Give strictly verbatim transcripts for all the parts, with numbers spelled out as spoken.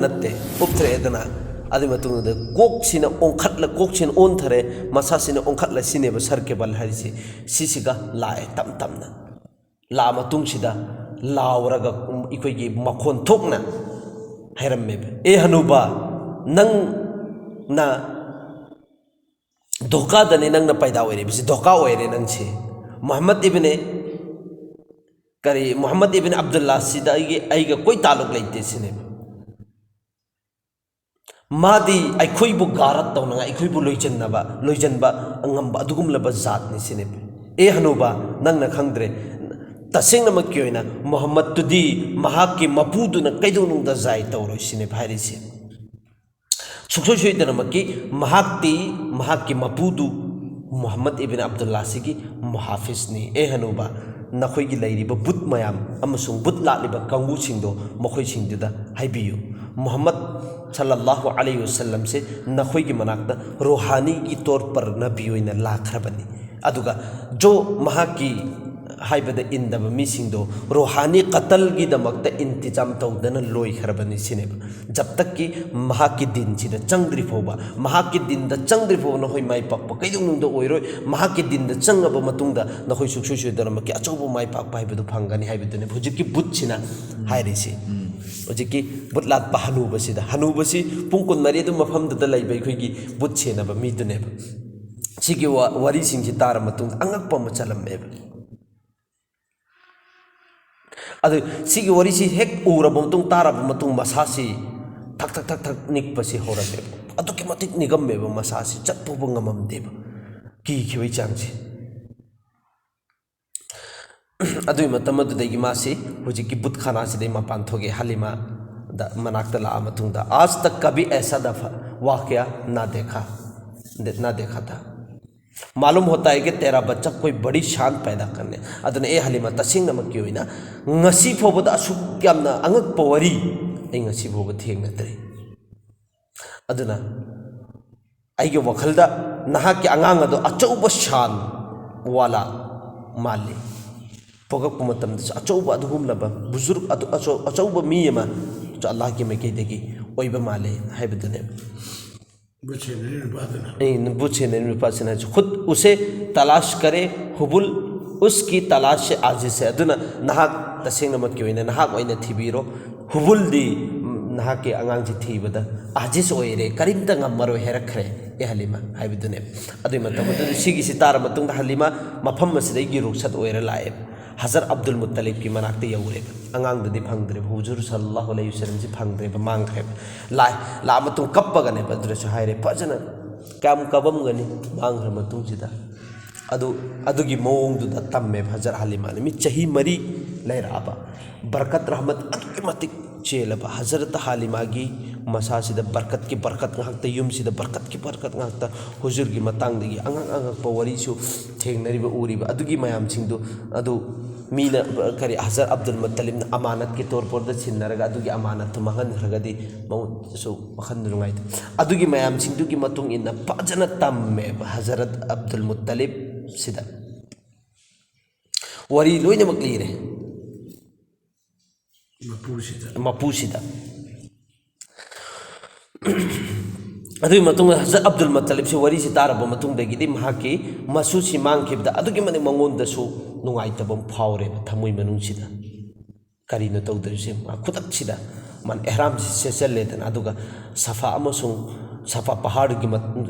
ꯅꯠꯇꯦ, ꯎꯞꯊꯔꯛꯑꯦꯗꯅ꯫ ꯑꯗꯨꯒꯤ ꯃꯇꯨꯡꯗ ꯀꯣꯛꯁꯤꯅ ꯑꯣꯟꯈꯠꯂ, ꯀꯣꯛꯁꯤꯅ ꯑꯣꯟꯊꯔꯦ, ꯃꯁꯥꯁꯤꯅ ꯑꯣꯟꯈꯠꯂ, ꯁꯤꯅꯦꯕ ꯁꯔ ꯀꯦꯕꯜ ꯍꯥꯏꯔꯤꯁꯤ꯫ ꯁꯤꯁꯤꯒ ꯂꯥꯛꯑꯦ ꯇꯞ ꯇꯞꯅ꯫ ꯂꯥꯛꯑ ꯃꯇꯨꯡꯁꯤꯗ ꯂꯥꯎꯔꯒ ꯑꯩꯈꯣꯏꯒꯤ ꯃꯈꯣꯟ ꯊꯣꯛꯅ ꯍꯥꯏꯔꯝꯃꯦꯕ, "ꯑꯦ ꯍꯅꯨꯕ, ꯅꯪꯅ ꯙꯣꯀꯥꯗꯅꯤ ꯅꯪꯅ ꯄꯩꯗꯥ ꯑꯣꯏꯔꯤꯕꯁꯤ, ꯙꯣꯀꯥ ꯑꯣꯏꯔꯦ ꯅꯪꯁꯦ꯫ ꯃꯨꯍꯝꯃꯗ ꯏꯕꯅꯦ, ꯀꯔꯤ, ꯃꯨꯍꯝꯃꯗ ꯏꯕꯅꯦ ꯑꯕꯗꯨꯜꯂꯥꯁꯤꯗ ꯑꯩꯒꯤ, ꯑꯩꯒ ꯀꯣꯏ ꯇꯥꯂꯨꯛ ꯂꯩꯇꯦ" ꯁꯤꯅꯦꯕ꯫ ꯃꯥꯗꯤ ꯑꯩꯈꯣꯏꯕꯨ ꯒꯥꯔꯠ ꯇꯧꯅꯉꯥꯏ, ꯑꯩꯈꯣꯏꯕꯨ ꯂꯣꯏꯖꯟꯅꯕ, ꯂꯣꯏꯖꯟꯕ ꯉꯝꯕ ꯑꯗꯨꯒꯨꯝꯂꯕ ꯖꯥꯠꯅꯤ ꯁꯤꯅꯦꯕ꯫ "ꯑꯦ ꯍꯅꯨꯕ, ꯅꯪꯅ ꯈꯪꯗ꯭ꯔꯦ꯫ ꯇꯁꯦꯡꯅꯃꯛꯀꯤ ꯑꯣꯏꯅ ꯃꯨꯍꯝꯃꯗꯇꯨꯗꯤ ꯃꯍꯥꯛꯀꯤ ꯃꯄꯨꯗꯨꯅ ꯀꯩꯗꯧꯅꯨꯡꯗ ꯖꯥꯏ ꯇꯧꯔꯣꯏ" ꯁꯤꯅꯦꯕ ꯍꯥꯏꯔꯤꯁꯦ꯫ ꯁꯨꯡꯁꯣꯏ ꯁꯣꯏꯗꯅꯃꯛꯀꯤ ꯃꯍꯥꯛꯇꯤ ꯃꯍꯥꯛꯀꯤ ꯃꯄꯨꯗꯨ ꯃꯨꯍꯝꯃꯗ ꯏꯕꯤꯟ ꯑꯕꯗꯨꯜꯂꯥꯁꯤꯒꯤ ꯃꯨꯍꯥꯐꯤꯖꯅꯤ꯫ "ꯑꯦ ꯍꯅꯨꯕ, ꯅꯈꯣꯏꯒꯤ ꯂꯩꯔꯤꯕ ꯕꯨꯠ ꯃꯌꯥꯝ ꯑꯃꯁꯨꯡ ꯕꯨꯠ ꯂꯥꯠꯂꯤꯕ ꯀꯥꯡꯕꯨꯁꯤꯡꯗꯣ, ꯃꯈꯣꯏꯁꯤꯡꯗꯨꯗ ꯍꯥꯏꯕꯤꯌꯨ, ꯃꯨꯍꯝꯃꯗ ꯁꯜꯂꯜꯂꯥꯍꯨ ꯑꯂꯩꯍꯤ ꯋꯁꯜꯂꯝꯁꯦ ꯅꯈꯣꯏꯒꯤ ꯃꯅꯥꯛꯇ ꯔꯣꯍꯥꯅꯤꯒꯤ ꯇꯣꯔ ꯄꯔ ꯅꯕꯤ ꯑꯣꯏꯅ ꯂꯥꯛꯈ꯭ꯔꯕꯅꯤ꯫ ꯑꯗꯨꯒ ꯖꯣ ꯃꯍꯥꯛꯀꯤ ꯍꯥꯏꯕꯗ ꯏꯟꯗꯕ ꯃꯤꯁꯤꯡꯗꯣ ꯔꯣꯍꯥꯅꯤ ꯀꯇꯜꯒꯤꯗꯃꯛꯇ ꯏꯟꯇꯤꯖꯥꯝ ꯇꯧꯗꯅ ꯂꯣꯏꯈ꯭ꯔꯕꯅꯤ" ꯁꯤꯅꯦꯕ꯫ "ꯖꯕ ꯇꯛꯀꯤ ꯃꯍꯥꯛꯀꯤ ꯗꯤꯟꯁꯤꯗ ꯆꯪꯗ꯭ꯔꯤ ꯐꯥꯎꯕ, ꯃꯍꯥꯛꯀꯤ ꯗꯤꯟꯗ ꯆꯪꯗ꯭ꯔꯤ ꯐꯥꯎꯕ ꯅꯈꯣꯏ ꯃꯥꯏ ꯄꯥꯛꯄ ꯀꯩꯗꯧꯅꯨꯡꯗ ꯑꯣꯏꯔꯣꯏ꯫ ꯃꯍꯥꯛꯀꯤ ꯗꯤꯟꯗ ꯆꯪꯉꯕ ꯃꯇꯨꯡꯗ ꯅꯈꯣꯏ ꯁꯨꯡꯁꯣꯏ ꯁꯣꯏꯗꯅꯃꯛꯀꯤ ꯑꯆꯧꯕ ꯃꯥꯏ ꯄꯥꯛꯄ ꯍꯥꯏꯕꯗꯨ ꯐꯪꯒꯅꯤ" ꯍꯥꯏꯕꯗꯨꯅꯦꯕ ꯍꯧꯖꯤꯛꯀꯤ ꯕꯨꯠꯁꯤꯅ ꯍꯥꯏꯔꯤꯁꯤ꯫ ꯍꯧꯖꯤꯛꯀꯤ ꯕꯨꯠ ꯂꯥꯠꯄ ꯍꯅꯨꯕꯁꯤꯗ, ꯍꯅꯨꯕꯁꯤ ꯄꯨꯡ ꯀꯨꯟꯃꯔꯤ ꯑꯗꯨꯝ ꯃꯐꯝꯗꯨꯗ ꯂꯩꯕ ꯑꯩꯈꯣꯏꯒꯤ ꯕꯨꯠ ꯁꯦꯟꯅꯕ ꯃꯤꯗꯨꯅꯦꯕ꯫ ꯁꯤꯒꯤ ꯋꯥ-, ꯋꯥꯔꯤꯁꯤꯡꯁꯤ ꯇꯥꯔ ꯃꯇꯨꯡꯗ ꯑꯉꯛꯄ ꯑꯃ ꯆꯜꯂꯝꯃꯦꯕ꯫ ꯑꯗꯨ ꯁꯤꯒꯤ ꯋꯥꯔꯤꯁꯤ ꯍꯦꯛ ꯎꯔꯕ ꯃꯇꯨꯡ, ꯇꯥꯔꯕ ꯃꯇꯨꯡ, ꯃꯁꯥꯁꯤ ꯊꯛ ꯊꯛ ꯊꯛ ꯊꯛ ꯅꯤꯛꯄꯁꯤ ꯍꯧꯔꯝꯃꯦꯕ꯫ ꯑꯗꯨꯛꯀꯤ ꯃꯇꯤꯛ ꯅꯤꯛꯑꯝꯃꯦꯕ, ꯃꯁꯥꯁꯤ ꯆꯠ ꯐꯥꯎꯕ ꯉꯝꯃꯝꯗꯦꯕ, ꯀꯤꯈꯤꯕꯒꯤ ꯆꯥꯡꯁꯦ꯫ ꯑꯗꯨꯒꯤ ꯃꯇꯝ ꯑꯗꯨꯗꯒꯤ ꯃꯥꯁꯤ ꯍꯧꯖꯤꯛꯀꯤ ꯕꯨꯠꯈꯥꯅꯥꯁꯤꯗꯩ ꯃꯄꯥꯟ ꯊꯣꯛꯑꯦ꯫ ꯍꯂꯤꯃꯥꯗ ꯃꯅꯥꯛꯇ ꯂꯥꯛꯑ ꯃꯇꯨꯡꯗ, "आज तक कभी ऐसा दफा वाकया ना देखा, ना देखा था। मालूम होता है कि तेरा बच्चा कोई बड़ी शान पैदा करने।" ꯑꯗꯨꯅ, "ꯑꯦ ꯍꯂꯤꯃꯥ, ꯇꯁꯦꯡꯅꯃꯛꯀꯤ ꯑꯣꯏꯅ ꯉꯁꯤ ꯐꯥꯎꯕꯗ ꯑꯁꯨꯛ ꯌꯥꯝꯅ ꯑꯉꯛꯄ ꯋꯥꯔꯤ ꯑꯩ ꯉꯁꯤ ꯐꯥꯎꯕ ꯊꯦꯡꯅꯗ꯭ꯔꯤ꯫ ꯑꯗꯨꯅ ꯑꯩꯒꯤ ꯋꯥꯈꯜꯗ ꯅꯍꯥꯛꯀꯤ ꯑꯉꯥꯡ ꯑꯗꯣ ꯑꯆꯧꯕ ꯁꯥꯟ ꯋꯥꯂꯥ ꯃꯥꯜꯂꯤ꯫ ꯄꯣꯛꯂꯛꯄ ꯃꯇꯝꯗꯁꯨ ꯑꯆꯧꯕ ꯑꯗꯨꯒꯨꯝꯂꯕ ꯕꯨꯖꯨꯔꯒ ꯑꯗꯨ, ꯑꯆꯧ-, ꯑꯆꯧꯕ ꯃꯤ ꯑꯃ ꯑꯜꯂꯥꯍꯒꯤ ꯃꯥꯏꯀꯩꯗꯒꯤ ꯑꯣꯏꯕ ꯃꯥꯜꯂꯦ ꯍꯥꯏꯕꯗꯨꯅꯦꯕ꯫ ꯕꯨꯠ ꯁꯦꯟꯅꯔꯤ ꯅꯨꯄꯥꯗꯨꯅ ꯑꯩ ꯕꯨꯠ ꯁꯦꯟꯅꯔꯤ ꯅꯨꯄꯥꯁꯤꯅ ꯍꯥꯏꯁꯦ, "ꯈꯨꯗ ꯎꯁꯦ ꯇꯂꯥꯁ ꯀꯔꯦ, ꯍꯨꯕꯨꯜ ꯎꯁꯀꯤ ꯇꯂꯥꯁ ꯁꯦ ꯑꯥꯖꯤꯖ ꯍꯦ", ꯑꯗꯨꯅ ꯅꯍꯥꯛ ꯇꯁꯦꯡꯅꯃꯛꯀꯤ ꯑꯣꯏꯅ ꯅꯍꯥꯛ ꯑꯣꯏꯅ ꯊꯤꯕꯤꯔꯣ, ꯍꯨꯕꯨꯜꯗꯤ, ꯎꯝ, ꯅꯍꯥꯛꯀꯤ ꯑꯉꯥꯡꯁꯤ ꯊꯤꯕꯗ ꯑꯥꯖꯤꯖ ꯑꯣꯏꯔꯦ, ꯀꯔꯤꯝꯇ ꯉꯝꯃꯔꯣꯏ ꯍꯥꯏꯔꯛꯈ꯭ꯔꯦ꯫ ꯑꯦ ꯍꯂꯤꯃꯥ ꯍꯥꯏꯕꯗꯨꯅꯦꯕ꯫ ꯑꯗꯨꯒꯤ ꯃꯇꯝ ꯑꯗꯨꯗ ꯁꯤꯒꯤꯁꯤ ꯇꯥꯔ ꯃꯇꯨꯡꯗ ꯍꯂꯤꯃꯥ ꯃꯐꯝ ꯑꯁꯤꯗꯒꯤ ꯔꯨꯛꯁꯠ ꯑꯣꯏꯔ ꯂꯥꯛꯑꯦꯕ꯫ ꯍꯖꯔꯠ ꯑꯕꯗꯨꯜ ꯃꯨꯠꯇꯂꯤꯕꯀꯤ ꯃꯅꯥꯛꯇ ꯌꯧꯔꯦꯕ꯫ ꯑꯉꯥꯡꯗꯨꯗꯤ ꯐꯪꯗ꯭ꯔꯦꯕ, ꯍꯨꯖꯨꯔ ꯁꯜꯂꯜꯂꯥꯍꯨ ꯑꯂꯩꯍꯤ ꯋꯁꯜꯂꯝꯁꯤ ꯐꯪꯗ꯭ꯔꯦꯕ, ꯃꯥꯡꯈ꯭ꯔꯦꯕ꯫ ꯂꯥꯏ ꯂꯥꯛꯑ ꯃꯇꯨꯡ ꯀꯞꯄꯒꯅꯦꯕ ꯑꯗꯨꯗꯁꯨ ꯍꯥꯏꯔꯦ, ꯐꯖꯅ ꯀꯌꯥꯝ ꯀꯞꯄꯝꯒꯅꯤ ꯃꯥꯡꯈ꯭ꯔ ꯃꯇꯨꯡꯁꯤꯗ꯫ ꯑꯗꯨ, ꯑꯗꯨꯒꯤ ꯃꯑꯣꯡꯗꯨꯗ ꯇꯝꯃꯦꯕ ꯍꯖꯔꯠ ꯍꯂꯤꯃꯥꯅ꯫ ꯃꯤ ꯆꯍꯤ ꯃꯔꯤ ꯂꯩꯔꯛꯑꯕ, ꯕꯔꯀꯠ ꯔꯍꯃꯠ ꯑꯗꯨꯛꯀꯤ ꯃꯇꯤꯛ ꯆꯦꯜꯂꯕ ꯍꯖꯔꯠ ꯍꯂꯤꯃꯥꯒꯤ ꯃꯁꯥꯁꯤꯗ ꯕꯔꯀꯠꯀꯤ ꯕꯔꯀꯠ ꯉꯥꯛꯇ, ꯌꯨꯝꯁꯤꯗ ꯕꯔꯀꯠꯀꯤ ꯕꯔꯀꯠ ꯉꯥꯛꯇ, ꯍꯨꯖꯨꯔꯒꯤ ꯃꯇꯥꯡꯗꯒꯤ ꯑꯉꯛ ꯑꯉꯛꯄ ꯋꯥꯔꯤꯁꯨ ꯊꯦꯡꯅꯔꯤꯕ, ꯎꯔꯤꯕ꯫ ꯑꯗꯨꯒꯤ ꯃꯌꯥꯝꯁꯤꯡꯗꯨ ꯑꯗꯨ ꯃꯤꯅ, ꯀꯔꯤ, ꯍꯖꯔꯠ ꯑꯕꯗꯨꯜ ꯃꯨꯠꯇꯂꯤꯕꯅ ꯑꯃꯥꯅꯠꯀꯤ ꯇꯣꯔ ꯄꯣꯔꯗ ꯁꯤꯟꯅꯔꯒ ꯑꯗꯨꯒꯤ ꯑꯃꯥꯅꯠꯇꯨ ꯃꯥꯡꯍꯟꯈ꯭ꯔꯒꯗꯤ ꯃꯉꯣꯟꯗꯁꯨ ꯋꯥꯈꯜ ꯅꯨꯡꯉꯥꯏꯇꯦ꯫ ꯑꯗꯨꯒꯤ ꯃꯌꯥꯝꯁꯤꯡꯗꯨꯒꯤ ꯃꯇꯨꯡ ꯏꯟꯅ ꯐꯖꯅ ꯇꯝꯃꯦꯕ ꯍꯖꯔꯠ ꯑꯕꯗꯨꯜ ꯃꯨꯠꯇꯂꯤꯕꯁꯤꯗ꯫ ꯋꯥꯔꯤ ꯂꯣꯏꯅꯃꯛ ꯂꯤꯔꯦ ꯃꯄꯨꯁꯤꯗ ꯃꯄꯨꯁꯤꯗ꯫ ꯑꯗꯨꯒꯤ ꯃꯇꯨꯡꯗ ꯍꯖꯔꯠ ꯑꯕꯗꯨꯜ ꯃꯨꯠꯇꯂꯤꯕꯁꯤ ꯋꯥꯔꯤꯁꯤ ꯇꯥꯔꯕ ꯃꯇꯨꯡꯗꯒꯤꯗꯤ ꯃꯍꯥꯛꯀꯤ ꯃꯁꯨꯁꯤ ꯃꯥꯡꯈꯤꯕꯗ ꯑꯗꯨꯛꯀꯤ ꯃꯇꯤꯛ ꯃꯉꯣꯟꯗꯁꯨ ꯅꯨꯡꯉꯥꯏꯇꯕ ꯑꯃ ꯐꯥꯎꯔꯦꯕ ꯊꯃꯣꯏ ꯃꯅꯨꯡꯁꯤꯗ꯫ ꯀꯔꯤꯅꯣ ꯇꯧꯗꯣꯏꯁꯦ? ꯃꯥ ꯈꯨꯗꯛꯁꯤꯗ ꯃꯥꯅ ꯑꯦꯍ꯭ꯔꯥꯝꯁꯤ ꯁꯦꯠꯆꯜꯂꯦꯗꯅ, ꯑꯗꯨꯒ ꯁꯐꯥ ꯑꯃꯁꯨꯡ ꯁꯐꯥ ꯄꯍꯥꯔꯒꯤ ꯃ-,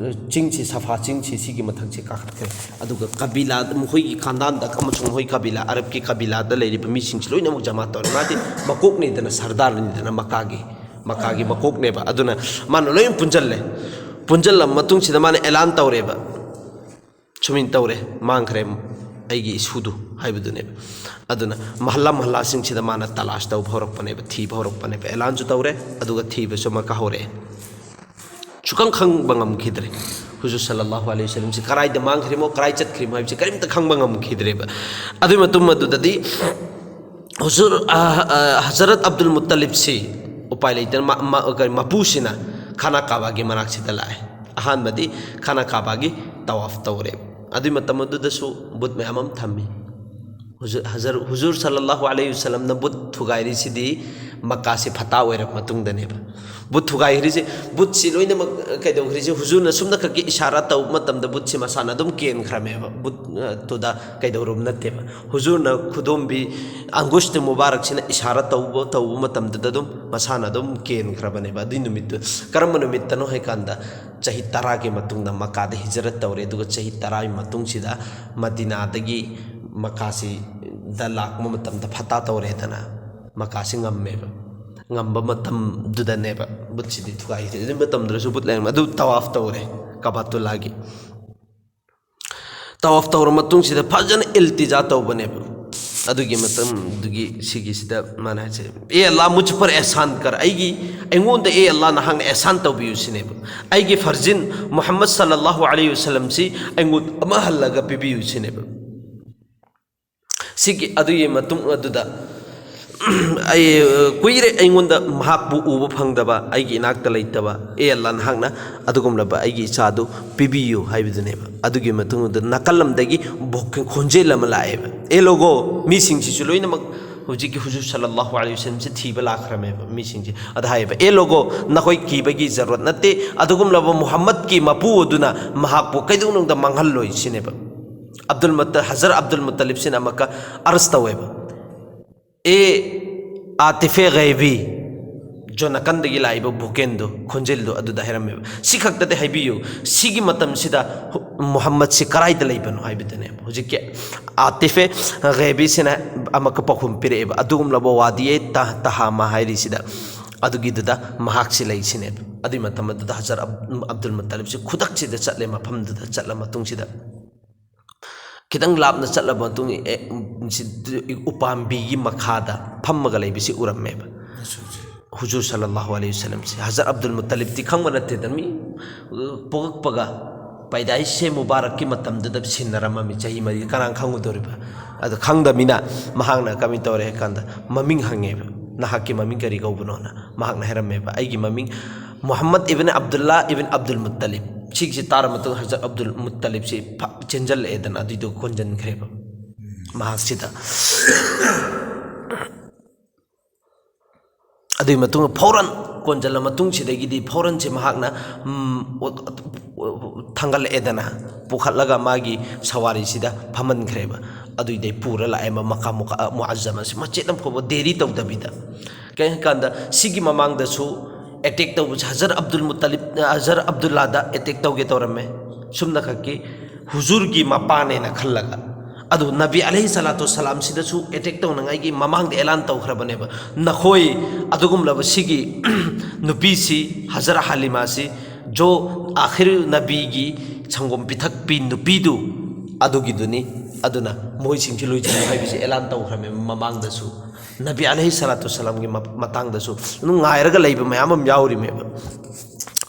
ꯆꯤꯡꯁꯤ, ꯁꯐꯥ ꯆꯤꯡꯁꯤ, ꯁꯤꯒꯤ ꯃꯊꯛꯁꯤ ꯀꯥꯈꯠꯈ꯭ꯔꯦ꯫ ꯑꯗꯨꯒ ꯀꯕꯤꯂꯥ, ꯃꯈꯣꯏꯒꯤ ꯈꯥꯟꯗꯥꯟꯗ ꯑꯃꯁꯨꯡ ꯃꯈꯣꯏ ꯀꯕꯤꯂꯥ, ꯑꯔꯕꯀꯤ ꯀꯕꯤꯂꯥꯗ ꯂꯩꯔꯤꯕ ꯃꯤꯁꯤꯡꯁꯤ ꯂꯣꯏꯅꯃꯛ ꯖꯃꯥ ꯇꯧꯔꯦ꯫ ꯃꯥꯗꯤ ꯃꯀꯣꯛꯅꯤꯗꯅ, ꯁꯔꯗꯥꯔꯅꯤꯗꯅ ꯃꯀꯥꯒꯤ, ꯃꯀꯥꯒꯤ ꯃꯀꯣꯛꯅꯦꯕ꯫ ꯑꯗꯨꯅ ꯃꯥꯅ ꯂꯣꯏꯅ ꯄꯨꯟꯁꯤꯜꯂꯦ꯫ ꯄꯨꯟꯁꯤꯜꯂꯕ ꯃꯇꯨꯡꯁꯤꯗ ꯃꯥꯅ ꯑꯦꯂꯥꯟ ꯇꯧꯔꯦꯕ, "ꯁꯨꯃꯥꯏꯅ ꯇꯧꯔꯦ, ꯃꯥꯡꯈ꯭ꯔꯦ ꯑꯩꯒꯤ ꯏꯁꯨꯗꯨ" ꯍꯥꯏꯕꯗꯨꯅꯦꯕ꯫ ꯑꯗꯨꯅ ꯃꯍꯜꯂꯥ ꯃꯍꯜꯂꯥꯁꯤꯡꯁꯤꯗ ꯃꯥꯅ ꯇꯂꯥꯁ ꯇꯧꯕ ꯍꯧꯔꯛꯄꯅꯦꯕ, ꯊꯤꯕ ꯍꯧꯔꯛꯄꯅꯦꯕ꯫ ꯑꯦꯂꯥꯟꯁꯨ ꯇꯧꯔꯦ, ꯑꯗꯨꯒ ꯊꯤꯕꯁꯨ ꯑꯃꯨꯛꯀ ꯍꯧꯔꯛꯑꯦ꯫ ꯁꯨꯈꯪ ꯈꯪꯕ ꯉꯝꯈꯤꯗ꯭ꯔꯦ꯫ ꯍꯨꯖꯨꯔ ꯁꯜꯂꯜꯂꯥꯍꯨ ꯑꯂꯩꯍꯤ ꯋꯁꯜꯂꯝꯁꯤ ꯀꯔꯥꯏꯗ ꯃꯥꯡꯈ꯭ꯔꯤꯃꯣ, ꯀꯔꯥꯏ ꯆꯠꯈ꯭ꯔꯤꯃꯣ ꯍꯥꯏꯕꯁꯤ ꯀꯔꯤꯝꯇ ꯈꯪꯕ ꯉꯝꯈꯤꯗ꯭ꯔꯦꯕ꯫ ꯑꯗꯨꯒꯤ ꯃꯇꯨꯡ ꯑꯗꯨꯗꯗꯤ ꯍꯨꯖꯨꯔ, ꯑ, ꯑ, ꯍꯖꯔꯠ ꯑꯕꯗꯨꯜ ꯃꯨꯠꯇꯂꯤꯕꯁꯤ ꯎꯄꯥꯏ ꯂꯩꯇꯅ ꯃ-, ꯃ-, ꯀꯔꯤ, ꯃꯄꯨꯁꯤꯅ ꯈꯥꯅꯥ ꯀꯥꯕꯥꯒꯤ ꯃꯅꯥꯛꯁꯤꯗ ꯂꯥꯛꯑꯦ꯫ ꯑꯍꯥꯟꯕꯗꯤ ꯈꯥꯅꯥ ꯀꯥꯕꯥꯒꯤ ꯇꯋꯥꯐ ꯇꯧꯔꯦ꯫ ꯑꯗꯨꯒꯤ ꯃꯇꯝ ꯑꯗꯨꯗꯁꯨ ꯕꯨꯠ ꯃꯌꯥꯝ ꯑꯃ ꯊꯝꯃꯤ꯫ ꯍꯨꯖꯨ-, ꯍꯖꯔ-, ꯍꯨꯖꯨꯔ ꯁꯜꯂꯜꯂꯥꯍꯨ ꯑꯂꯩꯍꯤ ꯋꯁꯜꯂꯝꯅ ꯕꯨꯠ ꯊꯨꯒꯥꯏꯔꯤꯁꯤꯗꯤ ꯃꯀꯥꯁꯤ ꯐꯇꯥ ꯑꯣꯏꯔꯕ ꯃꯇꯨꯡꯗꯅꯦꯕ꯫ ꯕꯨꯠ ꯊꯨꯒꯥꯏꯈ꯭ꯔꯤꯁꯦ, ꯕꯨꯠꯁꯤ ꯂꯣꯏꯅꯃꯛ ꯀꯩꯗꯧꯈ꯭ꯔꯤꯁꯦ, ꯍꯨꯖꯨꯔꯅ ꯁꯨꯝꯅꯈꯛꯀꯤ ꯏꯁꯥꯔꯥ ꯇꯧꯕ ꯃꯇꯝꯗ ꯕꯨꯠꯁꯤ ꯃꯁꯥꯅ ꯑꯗꯨꯝ ꯀꯦꯟꯈ꯭ꯔꯃꯦꯕ꯫ ꯕꯨꯠ, ꯑ, ꯇꯨꯗ ꯀꯩꯗꯧꯔꯨꯕ ꯅꯠꯇꯦꯕ꯫ ꯍꯨꯖꯨꯔꯅ ꯈꯨꯗꯣꯝꯕꯤ ꯑꯪꯒꯨꯁꯇꯤ ꯃꯨꯕꯥꯔꯛꯁꯤꯅ ꯏꯁꯥꯔꯥ ꯇꯧꯕ, ꯇꯧꯕ ꯃꯇꯝꯗꯨꯗ ꯑꯗꯨꯝ ꯃꯁꯥꯅ ꯑꯗꯨꯝ ꯀꯦꯟꯈ꯭ꯔꯕꯅꯦꯕ꯫ ꯑꯗꯨꯏ ꯅꯨꯃꯤꯠꯇꯨ ꯀꯔꯝꯕ ꯅꯨꯃꯤꯠꯇꯅꯣ ꯍꯥꯏꯀꯥꯟꯗ, ꯆꯍꯤ ꯇꯔꯥꯒꯤ ꯃꯇꯨꯡꯗ ꯃꯀꯥꯗ ꯍꯤꯖꯔꯠ ꯇꯧꯔꯦ, ꯑꯗꯨꯒ ꯆꯍꯤ ꯇꯔꯥꯒꯤ ꯃꯇꯨꯡꯁꯤꯗ ꯃꯗꯤꯅꯥꯗꯒꯤ ꯃꯀꯥꯁꯤꯗ ꯂꯥꯛꯄ ꯃꯇꯝꯗ ꯐꯇꯥ ꯇꯧꯔꯦꯗꯅ, ꯃꯀꯥꯁꯤ ꯉꯝꯃꯦꯕ꯫ ꯉꯝꯕ ꯃꯇꯝꯗꯨꯗꯅꯦꯕ ꯕꯨꯠꯁꯤꯗꯤ ꯊꯨꯒꯥꯏꯈꯤꯗꯦ꯫ ꯑꯗꯨꯒꯤ ꯃꯇꯝꯗꯨꯗꯁꯨ ꯕꯨꯠ ꯂꯩꯔꯝꯃꯦ꯫ ꯑꯗꯨ ꯇꯋꯥꯐ ꯇꯧꯔꯦ ꯀꯥꯕꯥꯇꯨꯜꯂꯥꯒꯤ꯫ ꯇꯋꯥꯐ ꯇꯧꯔ ꯃꯇꯨꯡꯁꯤꯗ ꯐꯖꯅ ꯏꯜꯇꯤꯖꯥ ꯇꯧꯕꯅꯦꯕ꯫ ꯑꯗꯨꯒꯤ ꯃꯇꯝꯗꯨꯒꯤ ꯁꯤꯒꯤꯁꯤꯗ ꯃꯥꯅ ꯍꯥꯏꯁꯦ, "ꯑꯦ ꯑꯜꯂꯥ, ꯃꯨꯖ ꯄꯔ ꯑꯦꯍꯁꯥꯟ ꯀꯔ, ꯑꯩꯒꯤ, ꯑꯩꯉꯣꯟꯗ ꯑꯦ ꯑꯜꯂꯥ ꯅꯍꯥꯛꯅ ꯑꯦꯍꯁꯥꯟ ꯇꯧꯕꯤꯌꯨ" ꯁꯤꯅꯦꯕ꯫ "ꯑꯩꯒꯤ ꯐꯔꯖꯤꯟ ꯃꯨꯍꯝꯃꯗ ꯁꯜꯂꯜꯂꯥꯍꯨ ꯑꯂꯩꯍꯤ ꯋꯁꯜꯂꯝꯁꯤ ꯑꯩꯉꯣꯟꯗ ꯑꯃ ꯍꯜꯂꯒ ꯄꯤꯕꯤꯌꯨ" ꯁꯤꯅꯦꯕ꯫ ꯁꯤꯒꯤ, ꯑꯗꯨꯒꯤ ꯃꯇꯨꯡ ꯑꯗꯨꯗ ꯑꯩ, ꯑ, ꯀꯨꯏꯔꯦ ꯑꯩꯉꯣꯟꯗ ꯃꯍꯥꯛꯄꯨ ꯎꯕ ꯐꯪꯗꯕ, ꯑꯩꯒꯤ ꯏꯅꯥꯛꯇ ꯂꯩꯇꯕ, ꯑꯦ ꯑꯜꯂꯥ, ꯅꯍꯥꯛꯅ ꯑꯗꯨꯒꯨꯝꯂꯕ ꯑꯩꯒꯤ ꯏꯆꯥꯗꯨ ꯄꯤꯕꯤꯌꯨ ꯍꯥꯏꯕꯗꯨꯅꯦꯕ꯫ ꯑꯗꯨꯒꯤ ꯃꯇꯨꯡꯗ ꯅꯥꯀꯜ ꯑꯃꯗꯒꯤ ꯚꯣ-, ꯈꯣꯟꯖꯦꯜ ꯑꯃ ꯂꯥꯛꯑꯦꯕ, "ꯑꯦ ꯂꯣꯒꯣ", ꯃꯤꯁꯤꯡꯁꯤꯁꯨ ꯂꯣꯏꯅꯃꯛ ꯍꯧꯖꯤꯛꯀꯤ ꯍꯨꯖꯨꯔ ꯁꯜꯂꯜꯂꯥꯍꯨ ꯑꯂꯩꯍꯤ ꯋꯁꯜꯂꯝꯁꯦ ꯊꯤꯕ ꯂꯥꯛꯈ꯭ꯔꯃꯦꯕ ꯃꯤꯁꯤꯡꯁꯦ꯫ ꯑꯗ ꯍꯥꯏꯌꯦꯕ, "ꯑꯦ ꯂꯣꯒꯣ, ꯅꯈꯣꯏ ꯀꯤꯕꯒꯤ ꯖꯔꯨꯔꯠ ꯅꯠꯇꯦ, ꯑꯗꯨꯒꯨꯝꯂꯕ ꯃꯨꯍꯝꯃꯗꯀꯤ ꯃꯄꯨ ꯑꯗꯨꯅ ꯃꯍꯥꯛꯄꯨ ꯀꯩꯗꯧꯅꯨꯡꯗ ꯃꯥꯡꯍꯜꯂꯣꯏ" ꯁꯤꯅꯦꯕ꯫ ꯑꯕꯗꯨꯜ ꯃꯨꯠꯇ-, ꯍꯖꯔ ꯑꯕꯗꯨꯜ ꯃꯨꯠꯇꯂꯤꯕꯁꯤꯅ ꯑꯃꯨꯛꯀ ꯑꯔꯖ ꯇꯧꯋꯦꯕ, "ꯑꯦ ꯑꯥꯇꯤꯐꯦ ꯒꯩꯕꯤ", ꯖꯣ ꯅꯥꯀꯟꯗꯒꯤ ꯂꯥꯛꯏꯕ ꯚꯣꯀꯦꯜꯗꯣ, ꯈꯣꯟꯖꯦꯜꯗꯣ ꯑꯗꯨꯗ ꯍꯥꯏꯔꯝꯃꯦꯕ, "ꯁꯤ ꯈꯛꯇꯗꯤ ꯍꯥꯏꯕꯤꯌꯨ, ꯁꯤꯒꯤ ꯃꯇꯝꯁꯤꯗ ꯍꯨ-, ꯃꯨꯍꯝꯃꯗꯁꯤ ꯀꯔꯥꯏꯗ ꯂꯩꯕꯅꯣ?" ꯍꯥꯏꯕꯗꯨꯅꯦꯕ꯫ ꯍꯧꯖꯤꯛꯀꯤ ꯑꯥꯇꯤꯐꯦ ꯒꯩꯕꯤꯁꯤꯅ ꯑꯃꯨꯛꯀ ꯄꯥꯎꯈꯨꯝ ꯄꯤꯔꯛꯑꯦꯕ, "ꯑꯗꯨꯒꯨꯝꯂꯕ ꯋꯥꯗꯤꯌꯦ ꯇ-, ꯇꯍꯥꯃꯥ ꯍꯥꯏꯔꯤꯁꯤꯗ, ꯑꯗꯨꯒꯤꯗꯨꯗ ꯃꯍꯥꯛꯁꯤ ꯂꯩꯁꯤꯅꯦꯕ"꯫ ꯑꯗꯨꯒꯤ ꯃꯇꯝ ꯑꯗꯨꯗ ꯍꯖꯔ ꯑꯕ-, ꯑꯕꯗꯨꯜ ꯃꯨꯠꯇꯂꯤꯕꯁꯤ ꯈꯨꯗꯛꯁꯤꯗ ꯆꯠꯂꯦ꯫ ꯃꯐꯝꯗꯨꯗ ꯆꯠꯂ ꯃꯇꯨꯡꯁꯤꯗ ꯈꯤꯇꯪ ꯂꯥꯞꯅ ꯆꯠꯂꯕ ꯃꯇꯨꯡ, ꯑꯦ, ꯁꯤ ꯎꯄꯥꯝꯕꯤꯒꯤ ꯃꯈꯥꯗ ꯐꯝꯃꯒ ꯂꯩꯕꯁꯤ ꯎꯔꯝꯃꯦꯕ꯫ ꯍꯨꯖꯨꯔ ꯁꯜꯂꯜꯂꯥꯍꯨ ꯑꯂꯩꯍꯤ ꯋꯁꯜꯂꯝꯁꯦ꯫ ꯍꯖꯔꯠ ꯑꯕꯗꯨꯜ ꯃꯨꯠꯇꯂꯤꯕꯇꯤ ꯈꯪꯕ ꯅꯠꯇꯦꯗ, ꯃꯤ ꯄꯣꯛꯂꯛꯄꯒ ꯄꯥꯏꯗꯥꯏꯁꯦ ꯃꯨꯕꯥꯔꯛꯀꯤ ꯃꯇꯝꯗꯨꯗ ꯁꯤꯟꯅꯔꯝꯃꯃꯤ, ꯆꯍꯤ ꯃꯔꯤ, ꯀꯅꯥꯅ ꯈꯪꯉꯨꯗꯧꯔꯤꯕ? ꯑꯗꯣ ꯈꯪꯗꯃꯤꯅ ꯃꯍꯥꯛꯅ ꯀꯃꯥꯏꯅ ꯇꯧꯔꯦ ꯍꯥꯏ ꯀꯥꯟꯗ, ꯃꯃꯤꯡ ꯍꯪꯉꯦꯕ, "ꯅꯍꯥꯛꯀꯤ ꯃꯃꯤꯡ ꯀꯔꯤ ꯀꯧꯕꯅꯣꯅ?" ꯃꯍꯥꯛꯅ ꯍꯥꯏꯔꯝꯃꯦꯕ, "ꯑꯩꯒꯤ ꯃꯃꯤꯡ ꯃꯨꯍꯝꯃꯗ ꯏꯕꯟ ꯑꯕꯗꯨꯜꯂꯥ ꯏꯕꯟ ꯑꯕꯗꯨꯜ ꯃꯨꯠꯇꯂꯤꯕ"꯫ ꯁꯤꯒꯤꯁꯤ ꯇꯥꯔ ꯃꯇꯨꯡ ꯍꯖꯔꯠ ꯑꯕꯗꯨꯜ ꯃꯨꯠꯇꯂꯤꯕꯁꯤ ꯐ-, ꯆꯦꯟꯖꯜꯂꯛꯑꯦꯗꯅ, ꯑꯗꯨꯏꯗꯣ ꯀꯣꯟꯖꯟꯈ꯭ꯔꯦꯕ ꯃꯍꯥꯛꯁꯤꯗ꯫ ꯑꯗꯨꯒꯤ ꯃꯇꯨꯡꯗ ꯐꯧꯔꯟ ꯀꯣꯟꯁꯤꯜꯂ ꯃꯇꯨꯡꯁꯤꯗꯒꯤꯗꯤ ꯐꯧꯔꯟꯁꯤ ꯃꯍꯥꯛꯅ, ꯎꯝ, ꯊꯥꯡꯒꯠꯂꯛꯑꯦꯗꯅ, ꯄꯨꯈꯠꯂꯒ ꯃꯥꯒꯤ ꯁꯋꯥꯔꯤꯁꯤꯗ ꯐꯝꯍꯟꯈ꯭ꯔꯦꯕ꯫ ꯑꯗꯨꯏꯗꯩ ꯄꯨꯔ ꯂꯥꯛꯑꯦ ꯃꯀꯥ ꯃꯨꯑꯖꯖꯃꯁꯤ ꯃꯆꯦꯠ ꯑꯃ ꯐꯥꯎꯕ ꯗꯦꯔꯤ ꯇꯧꯗꯕꯤꯗ꯫ ꯀꯩ ꯍꯥꯏ ꯀꯥꯟꯗ ꯁꯤꯒꯤ ꯃꯃꯥꯡꯗꯁꯨ ꯑꯦꯇꯦꯛ ꯇꯧꯕꯁꯦ ꯍꯖꯔ ꯑꯕꯗꯨꯜ ꯃꯨꯇꯂꯤꯕ, ꯍꯖꯔ ꯑꯕꯗꯨꯜꯂꯥꯗ ꯑꯦꯇꯦꯛ ꯇꯧꯒꯦ ꯇꯧꯔꯝꯃꯦ꯫ ꯁꯨꯝꯅꯈꯛꯀꯤ ꯍꯨꯖꯨꯔꯒꯤ ꯃꯄꯥꯅꯦꯅ ꯈꯜꯂꯒ꯫ ꯑꯗꯨ ꯅꯕꯤ ꯑꯂꯩꯍꯤ ꯁꯂꯥꯇꯨ ꯁꯂꯥꯝꯁꯤꯗꯁꯨ ꯑꯦꯇꯦꯛ ꯇꯧꯅꯉꯥꯏꯒꯤ ꯃꯃꯥꯡꯗ ꯑꯦꯂꯥꯟ ꯇꯧꯈ꯭ꯔꯕꯅꯦꯕ, ꯅꯈꯣꯏ ꯑꯗꯨꯒꯨꯝꯂꯕ ꯁꯤꯒꯤ ꯅꯨꯄꯤꯁꯤ, ꯍꯖꯔ ꯍꯥꯂꯤꯃꯥꯁꯤ, ꯖꯣ ꯑꯥꯈꯤꯔ ꯅꯕꯤꯒꯤ ꯁꯪꯒꯣꯝ ꯄꯤꯊꯛꯄꯤ ꯅꯨꯄꯤꯗꯨ ꯑꯗꯨꯒꯤꯗꯨꯅꯤ꯫ ꯑꯗꯨꯅ ꯃꯣꯏꯁꯤꯡꯁꯤ ꯂꯣꯏꯁꯤꯜꯂꯨ ꯍꯥꯏꯕꯁꯤ ꯑꯦꯂꯥꯟ ꯇꯧꯈ꯭ꯔꯃꯦꯕ ꯃꯃꯥꯡꯗꯁꯨ꯫ ꯅꯕꯤ ꯑꯂꯩꯍꯤ ꯁꯂꯥꯇꯨ ꯁꯂꯥꯝꯒꯤ ꯃ-, ꯃꯇꯥꯡꯗꯁꯨ ꯑꯗꯨꯝ ꯉꯥꯏꯔꯒ ꯂꯩꯕ ꯃꯌꯥꯝ ꯑꯃ ꯌꯥꯎꯔꯤꯃꯦꯕ꯫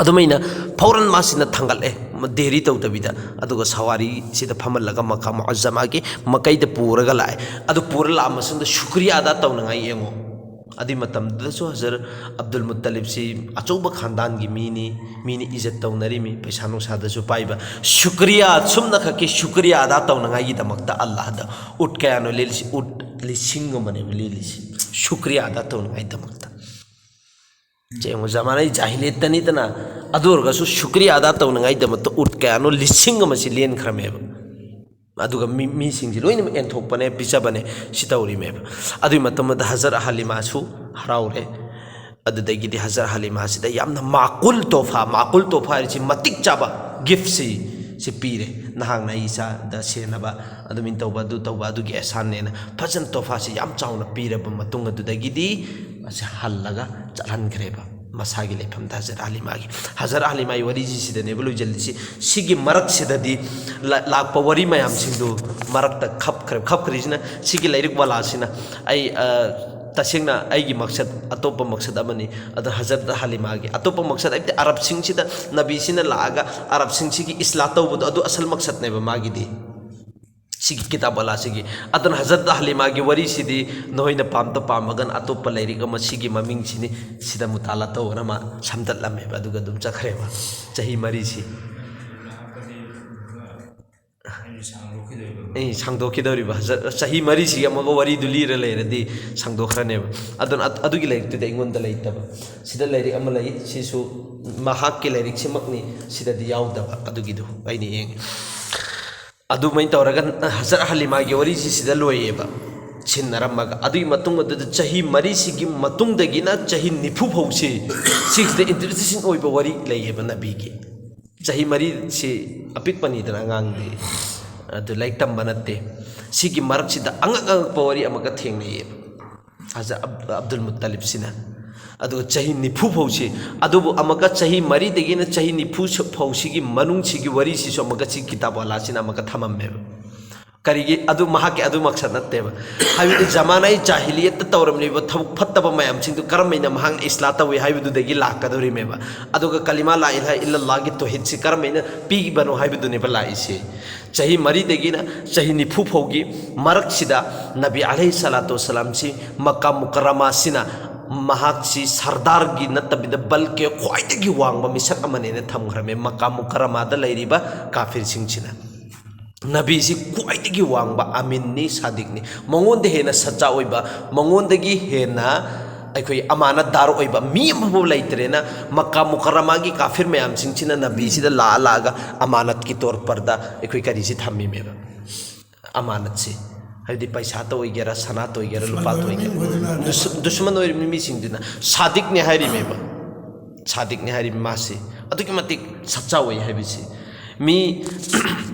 ꯑꯗꯨꯃꯥꯏꯅ ꯐꯧꯔꯟ ꯃꯥꯁꯤꯅ ꯊꯥꯡꯒꯠꯂꯦ, ꯃ-, ꯗꯦꯔꯤ ꯇꯧꯗꯕꯤꯗ, ꯑꯗꯨꯒ ꯁꯋꯥꯔꯤꯁꯤꯗ ꯐꯝꯍꯜꯂꯒ ꯃꯀꯥ ꯃꯨꯑꯖꯖꯃꯥꯒꯤ ꯃꯀꯩꯗ ꯄꯨꯔꯒ ꯂꯥꯛꯑꯦ꯫ ꯑꯗꯨ ꯄꯨꯔ ꯂꯥꯛꯑ ꯃꯇꯨꯡꯗ ꯁꯨꯀ꯭ꯔꯤꯌꯥ ꯑꯗꯥ ꯇꯧꯅꯉꯥꯏ ꯌꯦꯡꯉꯣ꯫ ꯑꯗꯨꯏ ꯃꯇꯝꯗꯨꯗꯁꯨ ꯍꯖꯔꯠ ꯑꯕꯗꯨꯜ ꯃꯨꯠꯇꯂꯤꯕꯁꯤ ꯑꯆꯧꯕ ꯈꯥꯟꯗꯥꯟꯒꯤ ꯃꯤꯅꯤ, ꯃꯤꯅ ꯏꯖꯠ ꯇꯧꯅꯔꯤꯃꯤ, ꯄꯩꯁꯥ ꯅꯨꯡꯁꯥꯗꯁꯨ ꯄꯥꯏꯕ꯫ ꯁꯨꯀ꯭ꯔꯤꯌꯥ, ꯁꯨꯝꯅꯈꯛꯀꯤ ꯁꯨꯀ꯭ꯔꯤꯌꯥ ꯑꯗꯥ ꯇꯧꯅꯉꯥꯏꯒꯤꯗꯃꯛꯇ ꯑꯜꯂꯥꯍꯗ ꯎꯠ ꯀꯌꯥꯅꯣ ꯂꯦꯜꯂꯤꯁꯤ? ꯎꯠ ꯂꯤꯁꯤꯡ ꯑꯃꯅꯦꯕ ꯂꯦꯜꯂꯤꯁꯤ, ꯁꯨꯀ꯭ꯔꯤꯌꯥ ꯑꯗꯥ ꯇꯧꯅꯉꯥꯏꯗꯃꯛꯇ꯫ ꯌꯦꯡꯉꯣ, ꯖꯃꯥꯅꯥꯏ ꯖꯥꯍꯤꯂꯤꯌꯠꯇꯅꯤꯗꯅ, ꯑꯗꯨ ꯑꯣꯏꯔꯒꯁꯨ ꯁꯨꯀ꯭ꯔꯤꯌꯥ ꯑꯗꯥ ꯇꯧꯅꯉꯥꯏꯗꯃꯛꯇ ꯎꯠ ꯀꯌꯥꯅꯣ ꯂꯤꯁꯤꯡ ꯑꯃꯁꯤ ꯂꯦꯟꯈ꯭ꯔꯃꯦꯕ꯫ ꯑꯗꯨꯒ ꯃꯤ, ꯃꯤꯁꯤꯡꯁꯤ ꯂꯣꯏꯅꯃꯛ ꯌꯦꯟꯊꯣꯛꯄꯅꯦ, ꯄꯤꯖꯕꯅꯦ, ꯁꯤ ꯇꯧꯔꯤꯃꯦꯕ꯫ ꯑꯗꯨꯒꯤ ꯃꯇꯝꯗ ꯍꯖꯔꯠ ꯍꯂꯤꯃꯥꯁꯨ ꯍꯔꯥꯎꯔꯦ꯫ ꯑꯗꯨꯗꯒꯤꯗꯤ ꯍꯖꯔꯠ ꯍꯂꯤꯃꯥꯁꯤꯗ ꯌꯥꯝꯅ ꯃꯥꯀꯨꯜ ꯇꯣꯐꯥ, ꯃꯥꯀꯨꯜ ꯇꯣꯐꯥ ꯍꯥꯏꯔꯤꯁꯤ ꯃꯇꯤꯛ ꯆꯥꯕ ꯒꯤꯐꯁꯤ, ꯁꯤ ꯄꯤꯔꯦ꯫ ꯅꯍꯥꯛꯅ ꯑꯩ ꯏꯆꯥꯗ ꯁꯦꯟꯅꯕ, ꯑꯗꯨꯃꯥꯏꯅ ꯇꯧꯕ, ꯑꯗꯨ ꯇꯧꯕ, ꯑꯗꯨꯒꯤ ꯑꯦꯍꯁꯥꯟꯅꯦꯅ ꯐꯖꯅ ꯇꯣꯐꯥꯁꯤ ꯌꯥꯝ ꯆꯥꯎꯅ ꯄꯤꯔꯕ ꯃꯇꯨꯡ ꯑꯗꯨꯗꯒꯤꯗꯤ ꯃꯁꯤ ꯍꯜꯂꯒ ꯆꯠꯍꯟꯈ꯭ꯔꯦꯕ ꯃꯁꯥꯒꯤ ꯂꯩꯐꯝꯗ ꯍꯖꯔꯠ ꯍꯂꯤꯃꯥꯒꯤ꯫ ꯍꯖꯔꯠ ꯍꯂꯤꯃꯥꯒꯤ ꯋꯥꯔꯤꯁꯤ ꯁꯤꯗꯅꯦꯕ ꯂꯣꯏꯁꯤꯜꯂꯤꯁꯤ꯫ ꯁꯤꯒꯤ ꯃꯔꯛꯁꯤꯗꯗꯤ ꯂ-, ꯂꯥꯛꯄ ꯋꯥꯔꯤ ꯃꯌꯥꯝꯁꯤꯡꯗꯨ ꯃꯔꯛꯇ ꯈꯞꯈ꯭ꯔꯦ꯫ ꯈꯞꯈ꯭ꯔꯤꯁꯤꯅ ꯁꯤꯒꯤ ꯂꯥꯏꯔꯤꯛ ꯋꯥꯂꯥꯁꯤꯅ ꯑꯩ, ꯑ, ꯇꯁꯦꯡꯅ ꯑꯩꯒꯤ ꯃꯛꯁꯠ ꯑꯇꯣꯞꯄ ꯃꯛꯁꯠ ꯑꯃꯅꯤ꯫ ꯑꯗꯣ ꯍꯖꯔꯠ ꯍꯂꯤꯃꯥꯒꯤ ꯑꯇꯣꯞꯄ ꯃꯛꯁꯠ ꯍꯥꯏꯕꯗꯤ ꯑꯔꯕꯁꯤꯡꯁꯤꯗ ꯅꯕꯤꯁꯤꯅ ꯂꯥꯛꯑꯒ ꯑꯔꯕꯁꯤꯡꯁꯤꯒꯤ ꯏꯁꯂꯥ ꯇꯧꯕꯗꯣ ꯑꯗꯨ ꯑꯁꯜ ꯃꯛꯁꯠꯅꯦꯕ ꯃꯥꯒꯤꯗꯤ꯫ ꯁꯤꯒꯤ ꯀꯤꯇꯥꯕ ꯑꯂꯥꯁꯤꯒꯤ꯫ ꯑꯗꯨꯅ ꯍꯖꯔꯠ ꯍꯂꯤꯃꯥꯒꯤ ꯋꯥꯔꯤꯁꯤꯗꯤ ꯅꯈꯣꯏꯅ ꯄꯥꯝꯗ ꯄꯥꯝꯃꯒꯅ ꯑꯇꯣꯞꯄ ꯂꯥꯏꯔꯤꯛ ꯑꯃ ꯁꯤꯒꯤ ꯃꯃꯤꯡꯁꯤꯅꯤ, ꯁꯤꯗ ꯃꯨꯇꯥꯂꯥ ꯇꯧꯑꯣꯅ ꯃꯥ ꯁꯝꯗꯠꯂꯝꯃꯦꯕ, ꯑꯗꯨꯒ ꯑꯗꯨꯝ ꯆꯠꯈ꯭ꯔꯦꯕ ꯆꯍꯤ ꯃꯔꯤꯁꯤ꯫ ꯑꯩ ꯁꯥꯡꯗꯣꯛꯈꯤꯗꯧꯔꯤꯕ ꯍꯖꯔ-, ꯆꯍꯤ ꯃꯔꯤꯁꯤꯒꯤ ꯑꯃꯒ ꯋꯥꯔꯤꯗꯨ ꯂꯤꯔ ꯂꯩꯔꯗꯤ ꯁꯥꯡꯗꯣꯛꯈ꯭ꯔꯅꯦꯕ꯫ ꯑꯗꯨꯅ ꯑꯠ-, ꯑꯗꯨꯒꯤ ꯂꯥꯏꯔꯤꯛꯇꯨꯗꯤ ꯑꯩꯉꯣꯟꯗ ꯂꯩꯇꯕ꯫ ꯁꯤꯗ ꯂꯥꯏꯔꯤꯛ ꯑꯃ ꯂꯩ, ꯁꯤꯁꯨ ꯃꯍꯥꯛꯀꯤ ꯂꯥꯏꯔꯤꯛꯁꯤꯃꯛꯅꯤ, ꯁꯤꯗꯗꯤ ꯌꯥꯎꯗꯕ꯫ ꯑꯗꯨꯒꯤꯗꯨ ꯑꯩꯅ ꯌꯦꯡꯉꯤ꯫ ꯑꯗꯨꯃꯥꯏꯅ ꯇꯧꯔꯒ ꯍꯖꯔꯠ ꯍꯂꯤꯃꯥꯒꯤ ꯋꯥꯔꯤꯁꯤ ꯁꯤꯗ ꯂꯣꯏꯌꯦꯕ, ꯁꯤꯟꯅꯔꯝꯃꯒ꯫ ꯑꯗꯨꯒꯤ ꯃꯇꯨꯡ ꯑꯗꯨꯗ ꯆꯍꯤ ꯃꯔꯤꯁꯤꯒꯤ ꯃꯇꯨꯡꯗꯒꯤꯅ ꯆꯍꯤ ꯅꯤꯐꯨ ꯐꯥꯎꯁꯤ, ꯁꯤꯁꯤꯗ ꯏꯟꯇꯔꯦꯁꯇꯤꯡ ꯑꯣꯏꯕ ꯋꯥꯔꯤ ꯂꯩꯌꯦꯕ ꯅꯕꯤꯒꯤ꯫ ꯆꯍꯤ ꯃꯔꯤꯁꯤ ꯑꯄꯤꯛꯄꯅꯤꯗꯅ ꯑꯉꯥꯡꯗꯤ, ꯑꯗꯨ ꯂꯥꯏꯔꯤꯛ ꯇꯝꯕ ꯅꯠꯇꯦ꯫ ꯁꯤꯒꯤ ꯃꯔꯛꯁꯤꯗ ꯑꯉꯛ ꯑꯉꯛꯄ ꯋꯥꯔꯤ ꯑꯃꯒ ꯊꯦꯡꯅꯩꯌꯦꯕ ꯍꯖꯔꯠ ꯑꯕ-, ꯑꯕꯗꯨꯜ ꯃꯨꯠꯇꯂꯤꯕꯁꯤꯅ꯫ ꯑꯗꯨꯒ ꯆꯍꯤ ꯅꯤꯐꯨ ꯐꯥꯎꯁꯤ, ꯑꯗꯨꯕꯨ ꯑꯃꯨꯛꯀ ꯆꯍꯤ ꯃꯔꯤꯗꯒꯤꯅ ꯆꯍꯤ ꯅꯤꯐꯨ ꯁ-, ꯐꯥꯎꯁꯤꯒꯤ ꯃꯅꯨꯡꯁꯤꯒꯤ ꯋꯥꯔꯤꯁꯤꯁꯨ ꯑꯃꯨꯛꯀ ꯁꯤ ꯀꯤꯇꯥꯕ ꯑꯂꯥꯁꯤꯅ ꯑꯃꯨꯛꯀ ꯊꯝꯃꯝꯃꯦꯕ꯫ ꯀꯔꯤꯒꯤ? ꯑꯗꯨ ꯃꯍꯥꯛꯀꯤ ꯑꯗꯨ ꯃꯛꯁꯠ ꯅꯠꯇꯦꯕ꯫ ꯍꯥꯏꯕꯗꯤ ꯖꯃꯥꯅꯥꯏ ꯖꯥꯍꯤꯂꯤꯌꯠꯇ ꯇꯧꯔꯝꯂꯤꯕ ꯊꯕꯛ ꯐꯠꯇꯕ ꯃꯌꯥꯝꯁꯤꯡꯗꯨ ꯀꯔꯝꯍꯥꯏꯅ ꯃꯍꯥꯛꯅ ꯏꯁꯂꯥ ꯇꯧꯏ ꯍꯥꯏꯕꯗꯨꯗꯒꯤ ꯂꯥꯛꯀꯗꯧꯔꯤꯃꯦꯕ꯫ ꯑꯗꯨꯒ ꯀꯂꯤꯃꯥ ꯂꯥ ꯏꯂꯥꯍ ꯏꯜꯂꯜꯂꯥꯍꯒꯤ ꯇꯣꯍꯤꯗꯁꯤ ꯀꯔꯝꯍꯥꯏꯅ ꯄꯤꯕꯅꯣ ꯍꯥꯏꯕꯗꯨꯅꯦꯕ ꯂꯥꯛꯏꯁꯦ꯫ ꯆꯍꯤ ꯃꯔꯤꯗꯒꯤꯅ ꯆꯍꯤ ꯅꯤꯐꯨ ꯐꯥꯎꯒꯤ ꯃꯔꯛꯁꯤꯗ ꯅꯕꯤ ꯑꯂꯩꯍꯤ ꯁꯂꯥꯇꯨ ꯋꯁꯁꯂꯥꯝꯁꯤ ꯃꯛꯀꯥ ꯃꯨꯀꯔꯔꯃꯥꯁꯤꯅ ꯃꯍꯥꯛꯁꯤ ꯁꯔꯗꯥꯔꯒꯤ ꯅꯠꯇꯕꯤꯗ ꯕꯜꯀꯤ ꯈ꯭ꯋꯥꯏꯗꯒꯤ ꯋꯥꯡꯕ ꯃꯤꯁꯛ ꯑꯃꯅꯦꯅ ꯊꯝꯈ꯭ꯔꯝꯃꯦ꯫ ꯃꯛꯀꯥ ꯃꯨꯀꯔꯔꯃꯥꯗ ꯂꯩꯔꯤꯕ ꯀꯥꯐꯤꯔꯁꯤꯡꯁꯤꯅ ꯅꯕꯤꯁꯤ ꯈ꯭ꯋꯥꯏꯗꯒꯤ ꯋꯥꯡꯕ ꯑꯃꯤꯟꯅꯤ, ꯁꯥꯗꯤꯛꯅꯤ, ꯃꯉꯣꯟꯗ ꯍꯦꯟꯅ ꯁꯆꯥ ꯑꯣꯏꯕ, ꯃꯉꯣꯟꯗꯒꯤ ꯍꯦꯟꯅ ꯑꯩꯈꯣꯏ ꯑꯃꯥꯅꯠꯗꯥꯔ ꯑꯣꯏꯕ ꯃꯤ ꯑꯃꯐꯥꯎ ꯂꯩꯇ꯭ꯔꯦꯅ ꯃꯛꯀꯥ ꯃꯨꯀꯔꯔꯃꯥꯒꯤ ꯀꯥꯐꯤꯔ ꯃꯌꯥꯝꯁꯤꯡꯁꯤꯅ ꯅꯕꯤꯁꯤꯗ ꯂꯥꯛꯑ ꯂꯥꯛꯑꯒ ꯑꯃꯥꯅꯠꯀꯤ ꯇꯣꯔ ꯄꯔꯗ ꯑꯩꯈꯣꯏ ꯀꯔꯤꯁꯤ ꯊꯝꯃꯤꯃꯦꯕ꯫ ꯑꯃꯥꯅꯠꯁꯤ ꯍꯥꯏꯕꯗꯤ ꯄꯩꯁꯥꯇ ꯑꯣꯏꯒꯦꯔꯥ, ꯁꯅꯥꯇ ꯑꯣꯏꯒꯦꯔꯥ, ꯂꯨꯄꯥꯇ ꯑꯣꯏꯒꯦꯔꯥ, ꯗꯨꯁ-, ꯗꯨꯁꯃꯟ ꯑꯣꯏꯔꯤꯕ ꯃꯤꯁꯤꯡꯗꯨꯅ ꯁꯥꯗꯤꯛꯅꯦ ꯍꯥꯏꯔꯤꯃꯦꯕ꯫ ꯁꯥꯗꯤꯛꯅꯦ ꯍꯥꯏꯔꯤꯕ ꯃꯥꯁꯤ ꯑꯗꯨꯛꯀꯤ ꯃꯇꯤꯛ ꯁꯛꯆꯥꯎ ꯑꯣꯏ ꯍꯥꯏꯕꯁꯤ꯫ ꯃꯤ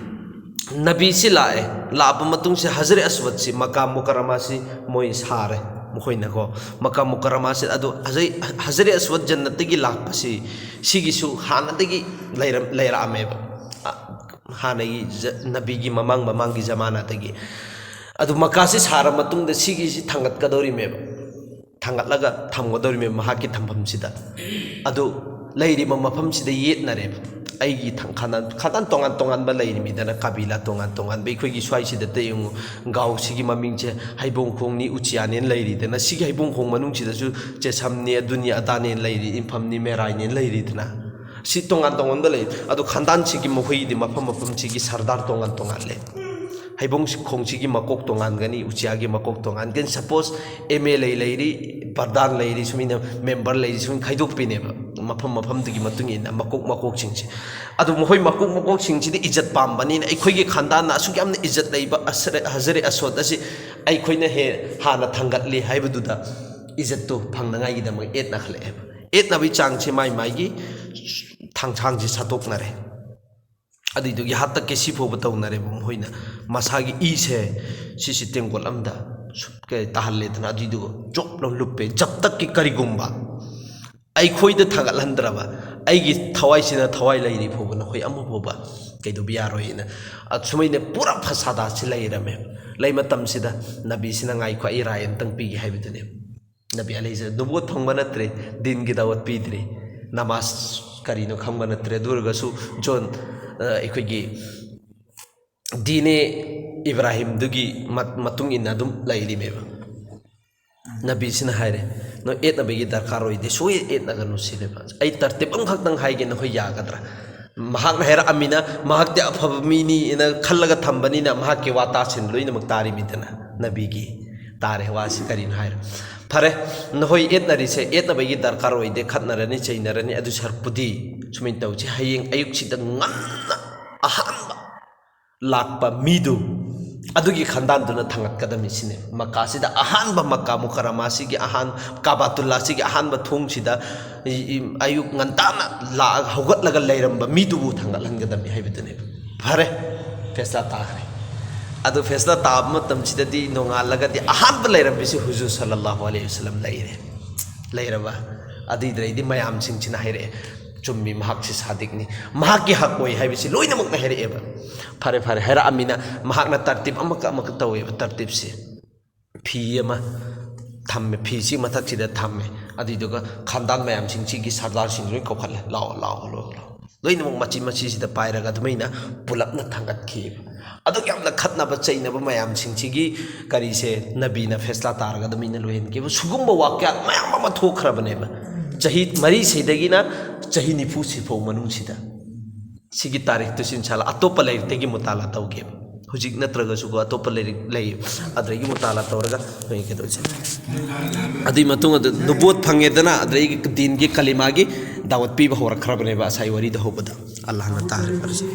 ꯅꯕꯤꯁꯤ ꯂꯥꯛꯑꯦ, ꯂꯥꯛꯑꯕ ꯃꯇꯨꯡꯁꯤ ꯍꯖꯔꯦ ꯑꯁꯋꯗꯁꯤ, ꯃꯀꯥꯝ ꯃꯨꯀꯔꯔꯃꯥꯁꯤ ꯃꯣꯏ ꯁꯥꯔꯦ, ꯃꯈꯣꯏꯅꯀꯣ꯫ ꯃꯀꯥꯝ ꯃꯨꯀꯔꯔꯃꯥꯁꯤ ꯑꯗꯨ ꯍꯖꯔꯦ, ꯍꯖꯔꯦ ꯑꯁꯋꯗ ꯖꯟꯅꯠꯇꯒꯤ ꯂꯥꯛꯄꯁꯤ, ꯁꯤꯒꯤꯁꯨ ꯍꯥꯟꯅꯗꯒꯤ ꯂꯩꯔꯝ-, ꯂꯩꯔꯛꯑꯝꯃꯦꯕ꯫ ꯑ, ꯍꯥꯟꯅꯒꯤ ꯖ-, ꯅꯕꯤꯒꯤ ꯃꯃꯥꯡ ꯃꯃꯥꯡꯒꯤ ꯖꯃꯥꯅꯥꯗꯒꯤ꯫ ꯑꯗꯨ ꯃꯀꯥꯁꯤ ꯁꯥꯔ ꯃꯇꯨꯡꯗ ꯁꯤꯒꯤꯁꯤ ꯊꯥꯡꯒꯠꯀꯗꯧꯔꯤꯃꯦꯕ, ꯊꯥꯡꯒꯠꯂꯒ ꯊꯝꯒꯗꯧꯔꯤꯃꯦꯕ ꯃꯍꯥꯛꯀꯤ ꯊꯝꯐꯝꯁꯤꯗ꯫ ꯑꯗꯨ ꯂꯩꯔꯤꯕ ꯃꯐꯝꯁꯤꯗ ꯌꯦꯠꯅꯔꯦꯕ꯫ ꯑꯩꯒꯤ ꯊꯪ-, ꯈꯥꯟꯗꯥꯟ, ꯈꯥꯟꯗꯥꯟ ꯇꯣꯉꯥꯟ ꯇꯣꯉꯥꯟꯕ ꯂꯩꯔꯤꯃꯤꯗꯅ, ꯀꯕꯤꯂꯥ ꯇꯣꯉꯥꯟ ꯇꯣꯉꯥꯟꯕ꯫ ꯑꯩꯈꯣꯏꯒꯤ ꯁ꯭ꯋꯥꯏꯁꯤꯗ ꯌꯦꯡꯉꯨ, ꯒꯥꯎꯁꯤꯒꯤ ꯃꯃꯤꯡꯁꯦ ꯍꯩꯕꯣꯡꯈꯣꯡꯅꯤ, ꯎꯆꯤꯌꯥꯅꯦꯅ ꯂꯩꯔꯤꯗꯅ꯫ ꯁꯤꯒꯤ ꯍꯩꯕꯣꯡꯈꯣꯡ ꯃꯅꯨꯡꯁꯤꯗꯁꯨ ꯆꯦꯁꯝꯅꯤ, ꯑꯗꯨꯅꯤ ꯑꯗꯥꯅꯦꯅ ꯂꯩꯔꯤ, ꯏꯟꯐꯝꯅꯤ, ꯃꯦꯔꯥꯏꯅꯦꯅ ꯂꯩꯔꯤꯗꯅ꯫ ꯁꯤ ꯇꯣꯉꯥꯟ ꯇꯣꯉꯥꯟꯕ ꯂꯩ꯫ ꯑꯗꯨ ꯈꯥꯟꯗꯥꯟꯁꯤꯒꯤ ꯃꯈꯣꯏꯒꯤꯗꯤ ꯃꯐꯝ ꯃꯐꯝꯁꯤꯒꯤ ꯁꯔꯗꯥꯔ ꯇꯣꯉꯥꯟ ꯇꯣꯉꯥꯟ ꯂꯩ꯫ ꯍꯩꯕꯣꯡ ꯈꯣꯡꯁꯤꯒꯤ ꯃꯀꯣꯛ ꯇꯣꯉꯥꯟꯒꯅꯤ, ꯎꯆꯤꯌꯥꯒꯤ ꯃꯀꯣꯛ ꯇꯣꯉꯥꯟꯒꯅꯤ꯫ ꯁꯄꯣꯁ ꯑꯦꯝ ꯑꯦꯜ ꯑꯦ ꯂꯩꯔꯤ, ꯄ꯭ꯔꯙꯥꯟ ꯂꯩꯔꯤ, ꯁꯨꯃꯥꯏꯅ ꯃꯦꯝꯕꯔ ꯂꯩꯔꯤ, ꯁꯨꯃꯥꯏꯅ ꯈꯥꯏꯗꯣꯛꯄꯤꯅꯦꯕ꯫ ꯃꯐꯝ ꯃꯐꯝꯗꯨꯒꯤ ꯃꯇꯨꯡ ꯏꯟꯅ ꯃꯀꯣꯛ ꯃꯀꯣꯛꯁꯤꯡꯁꯦ꯫ ꯑꯗꯨ ꯃꯈꯣꯏ ꯃꯀꯣꯛ ꯃꯀꯣꯛꯁꯤꯡꯁꯤꯗꯤ ꯏꯖꯠ ꯄꯥꯝꯕꯅꯤꯅ, ꯑꯩꯈꯣꯏꯒꯤ ꯈꯥꯟꯗꯥꯟꯅ ꯑꯁꯨꯛ ꯌꯥꯝꯅ ꯏꯖꯠ ꯂꯩꯕ ꯑꯁꯔꯦ-, ꯍꯖꯔꯦ ꯑꯁꯋꯗ ꯑꯁꯤ ꯑꯩꯈꯣꯏꯅ ꯍꯦ-, ꯍꯥꯟꯅ ꯊꯥꯡꯒꯠꯂꯤ ꯍꯥꯏꯕꯗꯨꯗ ꯏꯖꯠꯇꯨ ꯐꯪꯅꯉꯥꯏꯒꯤꯗꯃꯛ ꯑꯦꯠꯅꯈꯠꯂꯛꯑꯦꯕ꯫ ꯑꯦꯠꯅꯕꯒꯤ ꯆꯥꯡꯁꯦ ꯃꯥꯏ ꯃꯥꯏꯒꯤ ꯊꯥꯡꯁꯥꯡꯁꯦ ꯁꯠꯇꯣꯛꯅꯔꯦ꯫ ꯑꯗꯨꯏꯗꯨꯒꯤ ꯍꯥꯠꯇ ꯀꯦꯁꯤ ꯐꯥꯎꯕ ꯇꯧꯅꯔꯦꯕ ꯃꯈꯣꯏꯅ꯫ ꯃꯁꯥꯒꯤ ꯏꯁꯦ ꯁꯤꯁꯤ ꯇꯦꯡꯀꯣꯠ ꯑꯃꯗ ꯁꯨꯞ-, ꯀꯩ ꯇꯥꯍꯜꯂꯦꯗꯅ, ꯑꯗꯨꯏꯗꯨꯒ ꯆꯣꯞ ꯂꯥꯎ ꯂꯨꯞꯄꯦ꯫ ꯖꯕ ꯇꯛꯀꯤ ꯀꯔꯤꯒꯨꯝꯕ ꯑꯩꯈꯣꯏꯗ ꯊꯥꯡꯒꯠꯍꯟꯗ꯭ꯔꯕ, ꯑꯩꯒꯤ ꯊꯋꯥꯏꯁꯤꯅ ꯊꯋꯥꯏ ꯂꯩꯔꯤ ꯐꯥꯎꯕ ꯅꯈꯣꯏ ꯑꯃ ꯐꯥꯎꯕ ꯀꯩꯗꯧꯕ ꯌꯥꯔꯣꯏꯅ꯫ ꯑꯁꯨꯃꯥꯏꯅ ꯄꯨꯔꯥ ꯐꯁꯥꯗꯥꯁꯤ ꯂꯩꯔꯝꯃꯦ꯫ ꯂꯩ ꯃꯇꯝꯁꯤꯗ ꯅꯕꯤꯁꯤꯅ ꯉꯥꯏꯈꯣ, ꯑꯩ ꯔꯥꯏ ꯑꯝꯇꯪ ꯄꯤꯒꯦ ꯍꯥꯏꯕꯗꯨꯅꯦ꯫ ꯅꯕꯤ ꯑꯂꯩꯁꯦ ꯅꯨꯕꯨꯠ ꯐꯪꯕ ꯅꯠꯇ꯭ꯔꯦ, ꯗꯤꯟꯒꯤ ꯗꯥꯋꯠ ꯄꯤꯗ꯭ꯔꯤ, ꯅꯃꯥꯖ ꯀꯔꯤꯅꯣ ꯈꯪꯕ ꯅꯠꯇ꯭ꯔꯦ꯫ ꯑꯗꯨ ꯑꯣꯏꯔꯒꯁꯨ ꯖꯣꯟ, ꯑ, ꯑꯩꯈꯣꯏꯒꯤ ꯗꯤꯅꯦ ꯏꯕ꯭ꯔꯥꯍꯤꯝꯗꯨꯒꯤ ꯃ-, ꯃꯇꯨꯡ ꯏꯟꯅ ꯑꯗꯨꯝ ꯂꯩꯔꯤꯃꯦꯕ꯫ ꯅꯕꯤꯁꯤꯅ ꯍꯥꯏꯔꯦ, "ꯅꯣꯏ ꯑꯦꯠꯅꯕꯒꯤ ꯗꯔꯀꯥꯔ ꯑꯣꯏꯗꯦ, ꯁꯨꯡ ꯑꯦꯠꯅꯒꯅꯨ" ꯁꯤꯅꯦꯕ꯫ "ꯑꯩ ꯇꯔꯇꯤꯞ ꯑꯃꯈꯛꯇꯪ ꯍꯥꯏꯒꯦ, ꯅꯈꯣꯏ ꯌꯥꯒꯗ꯭ꯔꯥ?" ꯃꯍꯥꯛꯅ ꯍꯥꯏꯔꯛꯑꯃꯤꯅ, ꯃꯍꯥꯛꯇꯤ ꯑꯐꯕ ꯃꯤꯅꯤꯅ ꯈꯜꯂꯒ ꯊꯝꯕꯅꯤꯅ, ꯃꯍꯥꯛꯀꯤ ꯋꯥ ꯇꯥꯁꯤꯟ ꯂꯣꯏꯅꯃꯛ ꯇꯥꯔꯤꯃꯤꯗꯅ꯫ ꯅꯕꯤꯒꯤ ꯇꯥꯔꯦ꯫ ꯋꯥꯁꯤ ꯀꯔꯤꯅꯣ ꯍꯥꯏꯔꯣ꯫ "ꯐꯔꯦ, ꯅꯈꯣꯏ ꯑꯦꯠꯅꯔꯤꯁꯦ, ꯑꯦꯠꯅꯕꯒꯤ ꯗꯔꯀꯥꯔ ꯑꯣꯏꯗꯦ, ꯈꯠꯅꯔꯅꯤ, ꯆꯩꯅꯔꯅꯤ, ꯑꯗꯨ ꯁꯔꯨꯛꯄꯨꯗꯤ ꯁꯨꯃꯥꯏꯅ ꯇꯧꯁꯤ, ꯍꯌꯦꯡ ꯑꯌꯨꯛꯁꯤꯗ ꯉꯟꯅ ꯑꯍꯥꯟꯕ ꯂꯥꯛꯄ ꯃꯤꯗꯨ, ꯑꯗꯨꯒꯤ ꯈꯟꯗꯥꯟꯗꯨꯅ ꯊꯥꯡꯒꯠꯀꯗꯕꯅꯤ" ꯁꯤꯅꯦ꯫ ꯃꯛꯀꯥꯁꯤꯗ ꯑꯍꯥꯟꯕ, ꯃꯛꯀꯥ ꯃꯨꯀꯔꯔꯃꯥꯁꯤꯒꯤ ꯑꯍꯥꯟ-, ꯀꯥꯕꯥꯇꯨꯜꯂꯥꯁꯤꯒꯤ ꯑꯍꯥꯟꯕ ꯊꯣꯡꯁꯤꯗ ꯏ-, ꯏ-, ꯑꯌꯨꯛ ꯉꯟꯇꯥꯅ ꯂꯥꯛꯑꯒ ꯍꯧꯒꯠꯂꯒ ꯂꯩꯔꯝꯕ ꯃꯤꯗꯨꯕꯨ ꯊꯥꯡꯒꯠꯍꯟꯒꯗꯕꯅꯤ ꯍꯥꯏꯕꯗꯨꯅꯦꯕ꯫ ꯐꯔꯦ, ꯐꯦꯁꯂꯥ ꯇꯥꯈ꯭ꯔꯦ꯫ ꯑꯗꯨ ꯐꯦꯁꯂꯥ ꯇꯥꯕ ꯃꯇꯝꯁꯤꯗꯗꯤ ꯅꯣꯡꯉꯥꯜꯂꯒꯗꯤ ꯑꯍꯥꯟꯕ ꯂꯩꯔꯝꯕꯁꯤ ꯍꯨꯖꯨꯔ ꯁꯜꯂꯜꯂꯥꯍꯨ ꯑꯂꯩꯍꯤ ꯋꯁꯜꯂꯝ ꯂꯩꯔꯦ꯫ ꯂꯩꯔꯕ? ꯑꯗꯨꯏꯗꯩꯗꯤ ꯃꯌꯥꯝꯁꯤꯡꯁꯤꯅ ꯍꯥꯏꯔꯛꯑꯦ, "ꯆꯨꯝꯃꯤ, ꯃꯍꯥꯛꯁꯤ ꯁꯥꯗꯤꯛꯅꯤ, ꯃꯍꯥꯛꯀꯤ ꯍꯛ ꯑꯣꯏ" ꯍꯥꯏꯕꯁꯤ ꯂꯣꯏꯅꯃꯛꯅ ꯍꯥꯏꯔꯛꯑꯦꯕ꯫ ꯐꯔꯦ, ꯐꯔꯦ, ꯍꯥꯏꯔꯛꯑꯃꯤꯅ ꯃꯍꯥꯛꯅ ꯇꯔꯇꯤꯞ ꯑꯃꯒ ꯑꯃꯒ ꯇꯧꯋꯦꯕ, ꯇꯔꯇꯤꯞꯁꯦ꯫ ꯐꯤ ꯑꯃ ꯊꯝꯃꯦ, ꯐꯤꯁꯤ ꯃꯊꯛꯁꯤꯗ ꯊꯝꯃꯦ꯫ ꯑꯗꯨꯏꯗꯨꯒ ꯈꯥꯟꯗꯥꯟ ꯃꯌꯥꯝꯁꯤꯡꯁꯤꯒꯤ ꯁꯔꯗꯥꯔꯁꯤꯡ ꯂꯣꯏ ꯀꯧꯈꯠꯂꯦ, "ꯂꯥꯛꯑꯣ, ꯂꯥꯛꯑꯣ, ꯂꯥꯛꯑꯣ, ꯂꯥꯛꯑꯣ"꯫ ꯂꯣꯏꯅꯃꯛ ꯃꯆꯤ ꯃꯆꯤꯁꯤꯗ ꯄꯥꯏꯔꯒ ꯑꯗꯨꯃꯥꯏꯅ ꯄꯨꯂꯞꯅ ꯊꯥꯡꯒꯠꯈꯤꯕ꯫ ꯑꯗꯨꯛ ꯌꯥꯝꯅ ꯈꯠꯅꯕ ꯆꯩꯅꯕ ꯃꯌꯥꯝꯁꯤꯡꯁꯤꯒꯤ ꯀꯔꯤꯁꯦ ꯅꯕꯤꯅ ꯐꯦꯁꯂꯥ ꯇꯥꯔꯒ ꯑꯗꯨꯃꯥꯏꯅ ꯂꯣꯏꯍꯟꯈꯤꯕ꯫ ꯁꯤꯒꯨꯝꯕ ꯋꯥꯀꯌꯥ ꯃꯌꯥꯝ ꯑꯃ ꯊꯣꯛꯈ꯭ꯔꯕꯅꯦꯕ꯫ ꯆꯍꯤ ꯃꯔꯤꯁꯤꯗꯒꯤꯅ ꯆꯍꯤ ꯅꯤꯐꯨ ꯁꯤꯐꯥꯎ ꯃꯅꯨꯡꯁꯤꯗ꯫ ꯁꯤꯒꯤ ꯇꯥꯔꯤꯛꯇꯨꯁꯨ ꯏꯟꯁꯥꯜꯂꯥ ꯑꯇꯣꯞꯄ ꯂꯥꯏꯔꯤꯛꯇꯒꯤ ꯃꯨꯇꯥꯂꯥ ꯇꯧꯒꯦꯕ꯫ ꯍꯧꯖꯤꯛ ꯅꯠꯇ꯭ꯔꯒꯁꯨꯀꯣ, ꯑꯇꯣꯞꯄ ꯂꯥꯏꯔꯤꯛ ꯂꯩ, ꯑꯗꯨꯗꯒꯤ ꯃꯨꯇꯥꯂꯥ ꯇꯧꯔꯒ ꯑꯩꯈꯣꯏ ꯀꯩꯗꯧꯁꯦ꯫ ꯑꯗꯨꯒꯤ ꯃꯇꯨꯡ ꯑꯗꯨ ꯅꯨꯕꯨꯋꯠ ꯐꯪꯉꯦꯗꯅ, ꯑꯗꯨꯗꯒꯤ ꯗꯤꯟꯒꯤ ꯀꯂꯤꯃꯥꯒꯤ ꯗꯥꯋꯠ ꯄꯤꯕ ꯍꯧꯔꯛꯈ꯭ꯔꯕꯅꯦꯕ, ꯉꯁꯥꯏ ꯋꯥꯔꯤꯗ ꯍꯧꯕꯗ꯫ ꯑꯜꯂꯥꯍꯅ ꯇꯥꯍꯔ ꯐꯔꯁꯦ꯫